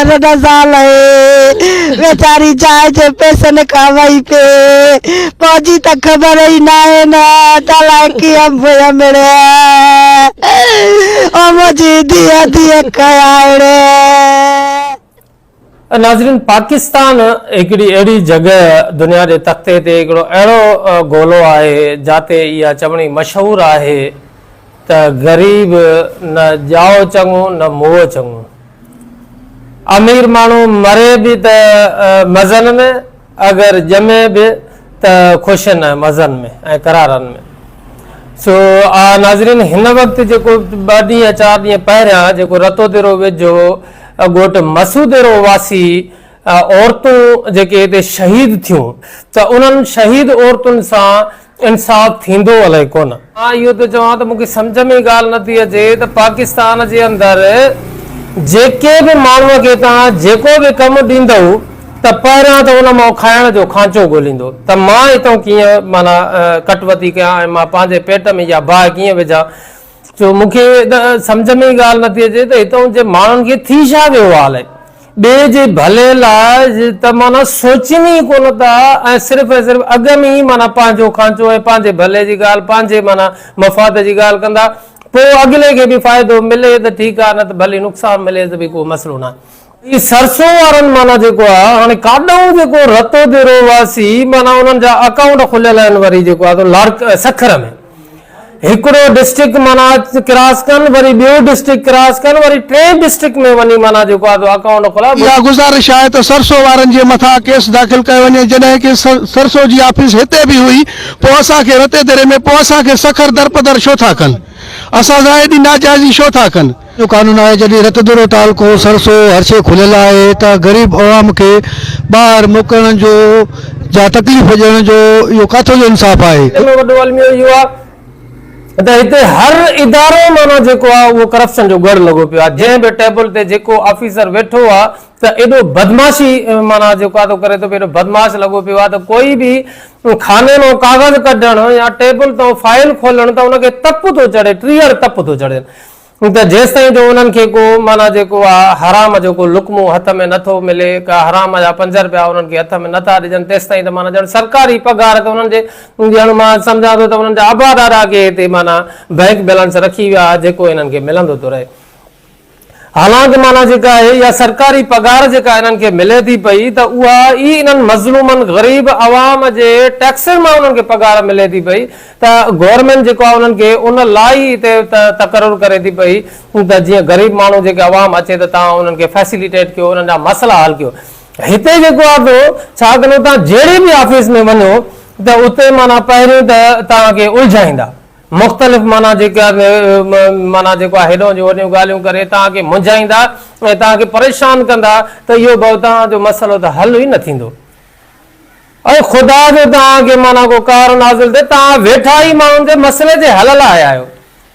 رڍ زال اهي ويچاري چانهه جي پئسن کان وئي پي پوجي ته خبر ئي ناهي نه ته الائي ڪيئن پئي مڙي او منهنجي ڌيء ڌيء ڪيائڙي. ناظرين پاڪستان هڪڙي اهڙي جڳهه دنيا جي تختي تي هڪڙو اهڙو گولو آهي جاتي اها چوڻي مشهور آهي ته غريب نه ڄائو چڱو نه موئو چڱو. امير ماڻهو مري به ته مزن ۾ اگر ڄمي به ته خوشين ۽ مزن ۾ ۽ قرارن ۾. سو ناظرين هن وقت جيڪو ٻه ڏينهن چار ڏينهن پهريان جيڪو رتوديرو ويجهو ڳوٺ مسوديرو واسي عورتون جيڪي هتي شهيد ٿيون ته انهن شهيد عورتن سان انصاف ٿيندو الائي ڪونه. مان اهو ٿو چوان ته مون کي سمجهه ۾ ڳالهه نه ٿي اچي ته پاڪستان جي اندر جيڪي به ماڻهوء کي توهان جيڪو به ڪم ڏيندؤ ته پهريان ته ان مان کائڻ جو کانچو ڳوليندو ته مان هتان ڪيئن معنيٰ ڪٽوتي ڪيان ۽ مان پنهنجي پيٽ ۾ اها باهه ڪيئن وجهان. سو مون کي ته سمجهه ۾ ئي ڳالهه نٿي اچي ته هتان جي ماڻهن کي ٿي ڇا ويو آهي الائي ٻئي جي ڀلي لاء ته معنيٰ سوچين ئي ڪونه ٿا ۽ صرف ۽ صرف اڳ ۾ ئي معنيٰ پنهنجو کانچو ۽ پنهنجي ڀلي جي ڳالهه پنهنجي معنيٰ مفاد جي ڳالهه ڪندا پوء اڳلي کي به فائدو ملي ته ٺيڪ آهي نه ته ڀلي نقصان ملي ته به ڪو مسئلو ناهي. هي سرسو وارن معنيٰ جيڪو آهي هاڻي ڪاڏئون جيڪو رتو ديرو واسي معنيٰ انهن جا اڪائونٽ کليل آهن وري جيڪو آهي سو لاڙڪ سکر ۾ هڪڙو ڊسٽرڪٽ معنيٰ ڪراس ڪن وري ٻيو ڊسٽرڪٽ ڪراس ڪن وري ٽئين ڊسٽرڪٽ ۾ وڃي معنيٰ جيڪو آهي سو اڪائونٽ کولائي. اها گذارش آهي ته سرسو وارن جي مٿان ڪيس داخل ڪيو وڃي جڏهن ڪي سرسو جي آفيس هتي به هئي پوء اسان کي رتي ديري ۾ پوء اسان کي سکر درپدر ڇو ٿا ڪن اسان سان ايڏي ناجائزي ڇو ٿا ڪن. جو قانون آهي جڏهن رتديرو تعلقو سرسو هر شيء کليل آهي ته غريب عوام کي ٻاهر موڪلڻ جو جا تڪليف ڏيڻ جو اهو ڪاٿو جو انصاف آهي. وڏي ۾ وڏو الميو اهو آهي ته هتي هر ادارو معنيٰ جيڪو آهي اهو ڪرپشن جو ڳڙهه لڳو پيو آهي جنهن به ٽيبل تي جيڪو آفيسر ويٺو آهي ته ايڏو بدمعاشي معنيٰ جيڪو آهي ڪري ٿو پيو ايڏو بدمعاش لڳو پيو آهي ته ڪوئي به خاني مان ڪاغذ ڪڍڻ يا ٽيبل تان فائل کولڻ ته ان کي تپ ٿو چڙهي ٽيهر تپ ٿو چڙهي ته جيستائين جو انهن کي ڪو معنيٰ جيڪو آ حرام جو ڪو لقمو هٿ ۾ نه ٿو ملي، ڪا حرام جا پنج رپيا انهن کي هٿ ۾ نه ٿا ڏجن، تيستائين ته معنيٰ ڄڻ سرڪاري پگهار ته انهن جي ڄڻ مان سمجهان ٿو ته انهن جا ابا ڏاڏا ڪي هتي معنيٰ بئنڪ بيلنس رکي ويا جيڪو انهن کي ملندو ٿو رهي. حالانڪ معنيٰ جيڪا آهي اها سرڪاري پگهار جيڪا انهن کي ملي ٿي پئي ته اها ئي انهن مظلومن غريب عوام جي ٽيڪسن مان انهن کي پگهار ملي ٿي پئي ته گورنمينٽ جيڪو آهي انهن کي ان لاء ئي هتي تقرر ڪري ٿي پئي ته جيئن غريب ماڻهو جيڪي عوام اچي ته توهان انهن کي فيسليٽيٽ ڪيو انهن جا مسئلا حل ڪيو هتي جيڪو آهي سو ڇا ڪندو توهان جهڙي به آفيس ۾ وڃو ته اتي معنيٰ پهريون ته توهان کي الجهائيندا مختلف معنيٰ جيڪا معنيٰ جيڪو آهي هيڏانهن جون هوڏانهن ڳالهيون ڪري توهان کي منجهائيندا ۽ توهان کي پريشان ڪندا ته اهو ڀؤ توهان جو مسئلو ته حل ئي نه ٿيندو ۽ خدا جو توهان کي معنيٰ ڪو قهر نازل ٿئي توهان ويٺا ئي ماڻهن جي مسئلي جي حل لاء آيا آهيو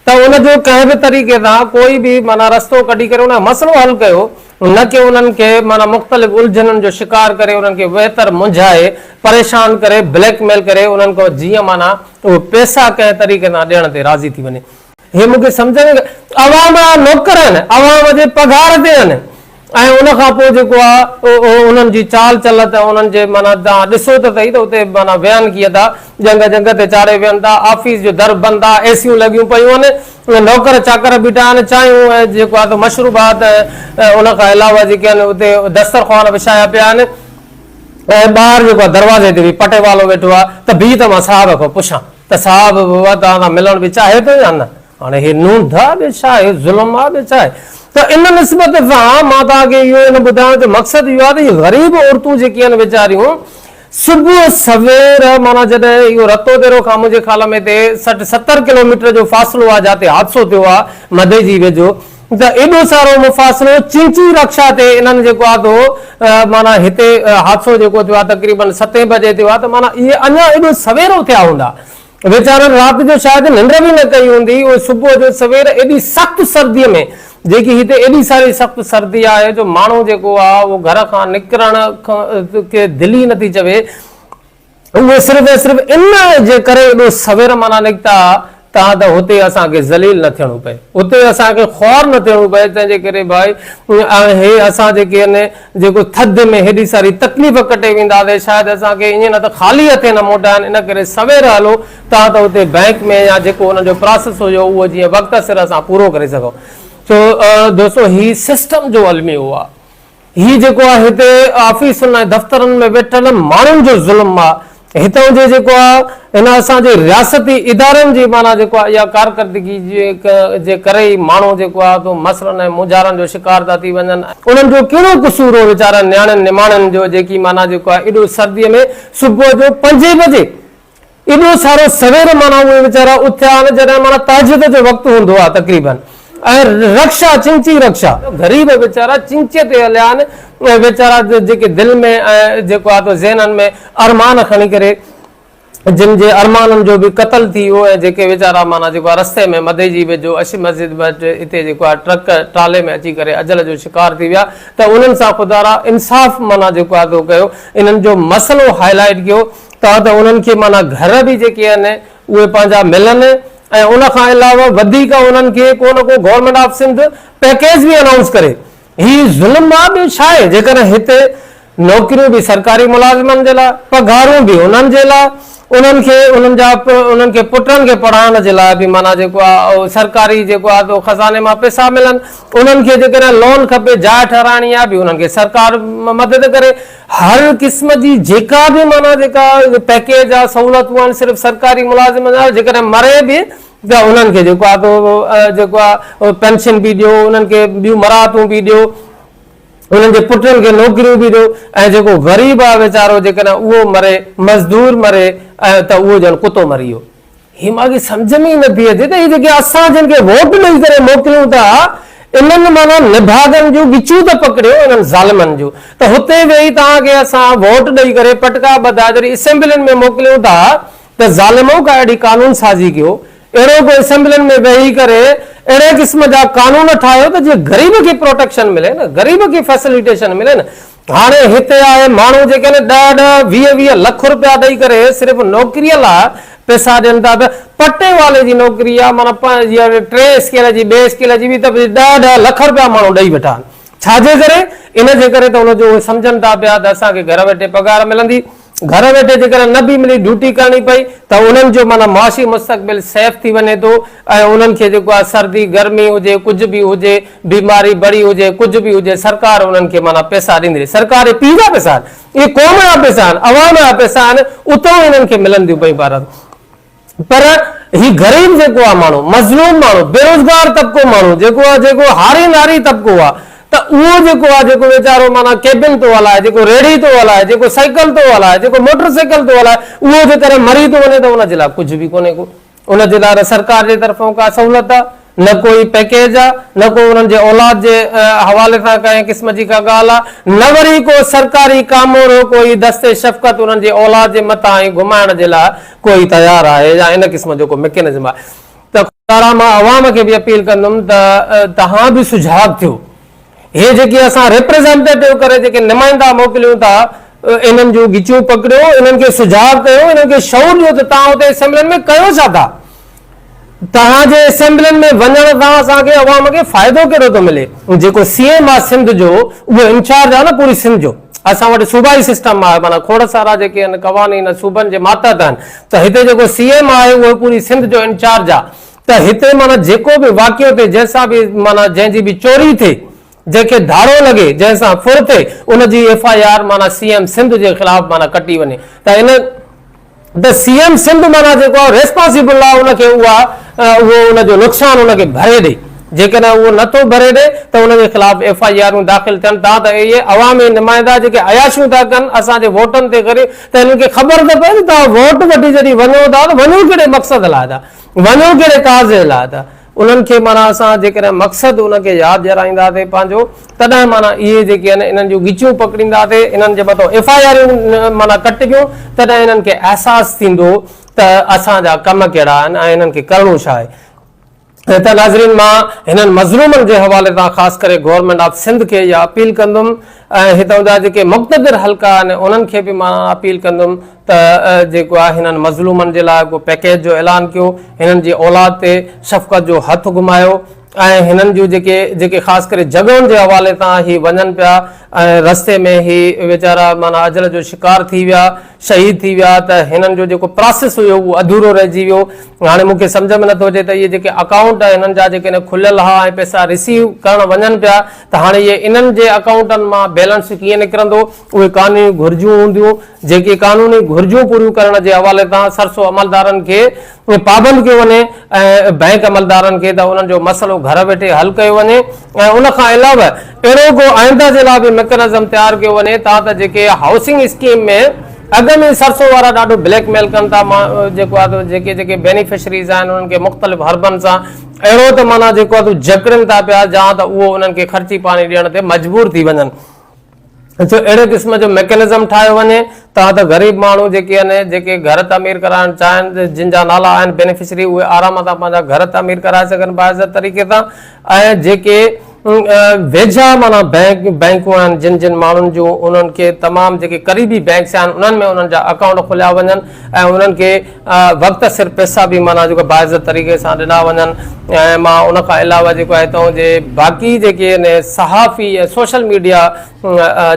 ته ان جو ڪنهن به طريقي سان ڪوئي به معنيٰ رستو ڪڍي ڪري ان جو مسئلو حل ڪيو نه ڪي انهن کي معنيٰ مختلف الجهنن جو شڪار ڪري انهن کي ويتر منجهائي پريشان ڪري بليڪ ميل ڪري انهن کان جيئن معنيٰ اهي پئسا ڪنهن طريقي سان ڏيڻ تي راضي ٿي وڃي. هي مون کي سمجهه ۾ عوام جا نوڪر آهن، عوام جي پگهار تي آهن ۽ ان کان پوء جيڪو آهي اهو انهن جي چال چلت ۽ انهن جي معنيٰ توهان ڏسو ته سهي ته اتي معنيٰ ويهن ڪيئن ٿا، ڄنگهه ڄنگهه تي چاڙهي ويهن ٿا، آفيس جو در بند آهي، اي سيون لڳيون پيون آهن، نوڪر چاڪر بيٺا آهن، چانهيون ۽ جيڪو آهي سو مشروبات ۽ ان کان علاوه جيڪي آهن اتي دسترخوان وڇايا پيا آهن. ۽ ٻاهر جيڪو آهي دروازي تي به پٽيوالو ويٺو آهي ته بيهه ته مان صاحب کان پڇان ته صاحب بابا توهان سان ملڻ به چاهي ٿو يا نه؟ هاڻي هي نونڌ آهي به ڇا آهي ظلم آهي به ڇا آهي؟ ته ان نسبت سان مان توهان کي اهو ان ٻڌائڻ جو مقصد اهو آهي ته هي غريب عورتون جيڪي آهن ويچاريون صبح سوير معنيٰ جڏهن اهو رتوديرو کان منهنجي خيال ۾ هتي 60 70 ڪلوميٽر جو فاصلو آهي جاتي حادثو ٿيو آهي مدئجي ويجهو ته ايڏو سارو مفاصلو چنچي رڪشا تي انهن جيڪو آ سو معنيٰ هتي حادثو جيڪو ٿيو آ تقريبن ستين بجي ٿيو آ ته معنيٰ اهي اڃا ايڏو سوير اٿيا هوندا ويچارن رات جو شايد ننڊ به نه ڪئي هوندي اهي صبح جو سوير ايڏي سخت سردي ۾ جيڪي هتي ايڏي ساري سخت سردي آهي جو ماڻهو جيڪو آ اهو گهر کان نڪرڻ کي دل ئي نٿي چوي اهي صرف ۽ صرف ان جي ڪري ايڏو سوير معنيٰ نڪتا تان ته هتي اسان کي ذليل نه ٿيڻو پئي، اتي اسان کي خوار نه ٿيڻو پئي، تنهن جي ڪري ڀائي هي اسان جيڪي آهن جيڪو ٿڌ ۾ هيڏي ساري تڪليف ڪٽي وينداسين شايد اسان کي ائين نه ته خالي هٿين نه موٽائن ان ڪري سوير هلو تان ته اتي بئنڪ ۾ يا جيڪو انهن جو پراسيس هجي اهو جيئن وقت سر اسان پورو ڪري سگهون. سو دوستو هي سسٽم جو الميو آهي. هي جيڪو آ هتي آفيسن ۽ دفترن ۾ ويٺل ماڻهن جو ظلم آ، هتان جي جيڪو آ هن اسان جي رياستي ادارن جي معنيٰ جيڪو آ اها ڪارڪردگي جي ڪري ئي ماڻهو جيڪو آ تو مسئلن ۽ مونجهارن جو شڪار ٿا ٿي وڃن. انهن جو ڪهڙو قصور هو ويچارن نياڻين نماڻين جو جيڪي معنيٰ جيڪو آ ايڏو سردي ۾ صبح جو پنجين بجي ايڏو سارو سوير معنيٰ اهي ويچارا اٿيا آهن جڏهن معنيٰ تهجد جو وقت هوندو آهي تقريباً ۽ رڪشا چنگچي رڪشا غريب ويچارا چنگچي تي هليا آهن ۽ ويچارا جيڪي دل ۾ ۽ جيڪو آهي تو ذهنن ۾ ارمان کڻي ڪري جن جي ارمانن جو به قتل ٿي ويو ۽ جيڪي ويچارا معنيٰ جيڪو آهي رستي ۾ مديجي ويجهو اشي مسجد وٽ اتي جيڪو آهي ٽرڪ ٽرالي ۾ اچي ڪري اجل جو شڪار ٿي ويا ته انهن سان خدارا انصاف معنيٰ جيڪو آهي تو ڪيو انهن جو مسئلو هائي لائيٽ ڪيو تان ته انهن کي معنيٰ گهر به جيڪي آهن اهي پنهنجا ملن ۽ ان کان علاوه وڌيڪ انهن کي ڪو نه ڪو گورنمينٽ آف سنڌ پيڪيج به انائونس ڪري. هي ظلم آ ٻيو ڇا آهي جيڪڏهن هتي نوڪريون به سرڪاري ملازمن جي لاء پگهارون به انهن جي لاء انهن کي انهن جا انهن کي پٽن کي پڙهائڻ جي لاء به معنيٰ جيڪو آ سرڪاري جيڪو آ تو خزاني مان پئسا ملن انهن کي جيڪڏهن لون کپي جاء ٺهرائڻي آ به انهن کي سرڪار مدد ڪري. هر قسم جي جيڪا به معنيٰ جيڪا پيڪيج آ سهولتون آهن صرف سرڪاري ملازمن جا جيڪڏهن مري به ته انهن کي جيڪو آ تو جيڪو آ پينشن به ڏيو انهن کي ٻيون مراعتون به ڏيو انهن جي پٽن کي نوڪريون به ڏيو ۽ جيڪو غريب آ ويچارو جيڪڏهن اهو مري مزدور مري ته اهو ڄڻ ڪتو مري ويو. هي مان کي سمجهه ۾ ئي نه ٿي اچي ته هي جيڪي اسان جن کي ووٽ ڏئي ڪري موڪليون ٿا انهن معنيٰ نڀاڳن جون ڳچيون ته پڪڙيو انهن ظالمن جون ته هتي ويهي توهان کي اسان ووٽ ڏئي ڪري پٽڪا ٻڌائي جڏهن اسيمبلين ۾ موڪليون ٿا ته ظالمو ڪا اهڙي قانون سازي ڪيو اهڙو ڪو اسيمبلين ۾ ويهي ڪري اهڙي قسم جا قانون ٺاهيو ته جيئن غريب کي پروٽيڪشن ملي نه غريب کي فيسليٽيشن ملي نه هاڻي هتي آهي ماڻهو جيڪي آهن ڏهه ڏهه ويهه ويهه لک روپيا ڏئي ڪري صرف نوڪريء لاء پئسا ڏين ٿا ته پٽيوالي جي نوڪري آهي معنيٰ ٽي اسڪيل جي ٻي اسڪيل جي به ته ڏهه ڏهه لک روپيا ماڻهو ڏئي ويٺا آهن ڇا جي ڪري ان جي ڪري ته ان جو اهي سمجهن ٿا پيا ته اسان کي گهر ويٺي پگهار ملندي گهر ويٺي جيڪڏهن نه به ملي ڊيوٽي ڪرڻي پئي ته انهن جو معنيٰ معاشي مستقبل سيف ٿي وڃي ٿو ۽ انهن کي جيڪو آهي سردي گرمي هجي ڪجهه به هجي بيماري بڙي هجي ڪجهه به هجي سرڪار انهن کي معنيٰ پئسا ڏيندي رهي سرڪار اهي پيء جا پئسا آهن اهي قوم جا پئسا آهن عوام جا پئسا آهن اتان انهن کي ملن ٿيون پيون پر پر هي غريب جيڪو آ ماڻهو، مظلوم ماڻهو، بيروزگار طبقو ماڻهو جيڪو آ جيڪو هاري ناري طبقو آ ته اهو جيڪو آ جيڪو ويچارو معنيٰ ڪيبن ٿو هلائي، جيڪو ريڙهي ٿو هلائي، جيڪو سائيڪل ٿو هلائي، جيڪو موٽر سائيڪل ٿو هلائي اهو جيڪڏهن مري ٿو وڃي ته ان جي لاء ڪجهه به ڪونهي ڪو ان جي لاء نه سرڪار جي طرفون ڪا سهولت آ نه ڪوئي پيڪيج آ، نه ڪو انهن جي اولاد جي حوالي سان ڪنهن قسم جي ڪا ڳالهه آ، نه وري ڪو سرڪاري ڪامورو ڪوئي دست شفقت انهن جي اولاد جي مٿان ائين گهمائڻ جي لاء ڪوئي تيار آهي يا ان قسم جو ڪو ميڪنزم آهي ته خدارا مان عوام کي به اپيل ڪندم ته توهان به سجاڳ ٿيو هي جيڪي اسان ريپريزينٽيٽو ڪري جيڪي نمائندا موڪليون ٿا انهن جون ڳچيون پڪڙيو انهن کي سجاڳ ڪيو انهن کي شعور ڏيو ته توهان اتي اسيمبلين ۾ ڪيو ڇا ٿا توهان جي اسيمبلين ۾ وڃڻ سان اسان کي عوام کي فائدو ڪهڙو ٿو ملي؟ جيڪو سي ايم آ سنڌ جو اهو انچارج آ نه پوري سنڌ جو اسان وٽ صوبائي سسٽم آهي معنيٰ کوڙ سارا جيڪي آهن قوانين صوبن جي ماتحت آهن ته هتي جيڪو سي ايم آهي اهو پوري سنڌ جو انچارج آ ته هتي معنيٰ جيڪو به واقعو ٿئي جنهن سان به معنيٰ جنهن جي به چوري ٿئي جنهن کي ڌاڙو لڳي جنهن سان ڦر ٿئي ان جي ايف I R معنيٰ سي ايم سنڌ جي خلاف معنيٰ ڪٽي وڃي ته ان ته سي ايم سنڌ معنيٰ جيڪو آهي ريسپانسيبل آهي ان کي اها اهو ان جو نقصان ان کي ڀري ڏئي جيڪڏهن اهو نه ٿو ڀري ڏئي ته ان جي خلاف ايف I آرون داخل ٿين تان ته اهي عوامي نمائندا جيڪي عياشيون ٿا ڪن اسان جي ووٽن تي غريب ته انهن کي خبر ته پئي ته توهان ووٽ وٺي جڏهن وڃو ٿا ته وڃو ڪهڙي مقصد لاء ٿا وڃو ڪهڙي ڪاز جي لاء ٿا انهن کي معنيٰ اسان جيڪڏهن مقصد ان کي ياد ڏيارائينداسين پنهنجو تڏهن معنيٰ اهي جيڪي آهن انهن جون ڳچيون پڪڙينداسين انهن جي مٿان ايف I آريون معنيٰ ڪٽبيون تڏهن انهن کي احساس ٿيندو ته اسان جا ڪم ڪهڙا آهن ۽ انهن کي ڪرڻو ڇا آهي. ته ناظرين مان هنن مظلومن جي حوالي سان خاص ڪري گورنمينٽ آف سنڌ کي اها اپيل ڪندم ۽ هتان جا جيڪي مقتدر حلقا آهن انهن کي به مان اپيل ڪندم ته جيڪو آهي هنن مظلومن جي لاء ڪو پيڪيج جو اعلان ڪيو هنن جي اولاد تي شفقت جو هٿ گهمايو ۽ هنن جون جيڪي جيڪي خاص ڪري جڳهن جي حوالي سان هي وڃن پيا ۽ رستي ۾ هي ويچارا معنيٰ اجل جو شڪار ٿي ويا شهيد ٿي ويا ته هنن جو جيڪو پراسيس هيو اهو اڌورو رهجي ويو. هاڻي مون کي سمجهه ۾ نٿو اچي ته اهي جيڪي اڪائونٽ هنن جا جيڪڏهن کليل ها ۽ پئسا ريسيو ڪرڻ وڃن پيا ته هاڻي اهي انهن جي اڪائونٽن مان بيلنس ڪيئن نڪرندو؟ اهي قانوني گهرجون هونديون جيڪي قانوني گهرجون پوريون ڪرڻ جي حوالي سان سرسو عملدارن کي پابند ڪيو وڃي ۽ بئنڪ عملدارن کي ته انهن جو مسئلو گهر ويٺي حل ڪيو وڃي ۽ ان کان علاوه اهڙو ڪو آئنده جي لاء به ميڪنزم تيار ڪيو وڃي تان ته جيڪي هائوسنگ اسڪيم ۾ اڳ ۾ ئي سرسو وارا ڏاڍو بليڪ ميل ڪن ٿا جيڪو آهي ته جيڪي جيڪي بينيفشريز آهن انهن کي مختلف حربن سان اهڙو ته معنيٰ جيڪو آهي ته جڪڙين ٿا پيا جان ته اهو انهن کي خرچي پاڻي ڏيڻ تي مجبور ٿي وڃن. سو اهڙي قسم جو ميڪنزم ٺاهيو وڃي تان ته غريب ماڻهو جيڪي آهن جيڪي گهر تعمير ڪرائڻ چاهين جن جا نالا آهن بينيفشري اهي آرام سان پنهنجا گهر تعمير ڪرائي سگهن باعزت طريقي سان ۽ جيڪي ويجها معنيٰ بئنڪ بئنڪون آهن جن جن ماڻهن جون انهن کي تمام جيڪي قريبي بئنڪس آهن انهن ۾ انهن جا اڪائونٽ کوليا وڃن ۽ انهن کي وقت سر پئسا به معنيٰ جيڪو باعزت طريقي سان ڏنا وڃن ۽ مان ان کان علاوه جيڪو آهي هتان جي باقي جيڪي آهن صحافي ۽ سوشل ميڊيا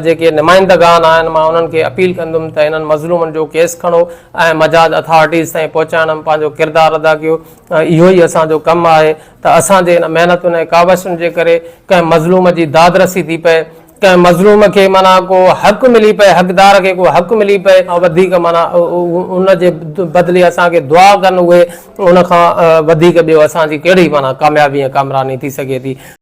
جيڪي نمائندگان آهن مان انهن کي اپيل ڪندم ته انهن مظلومن جو ڪيس کڻو ۽ مجاز اٿارٽيز تائين پهچائڻ ۾ پنهنجو ڪردار ادا ڪيو اهو ئي اسان جو ڪم آهي ته اسان جي ان محنتن ۽ ڪاوشن جي ڪري ڪنهن مظلوم جي داد رسي ٿي پئي ڪنهن مظلوم کي معنيٰ ڪو حق ملي پئي، حقدار کي ڪو حق ملي پئي، وڌيڪ معنيٰ ان جي بدلي اسان کي دعا ڪن اهي، ان کان وڌيڪ ٻيو اسان جي ڪهڙي معنيٰ ڪاميابي ۽ ڪامراني ٿي سگهي ٿي.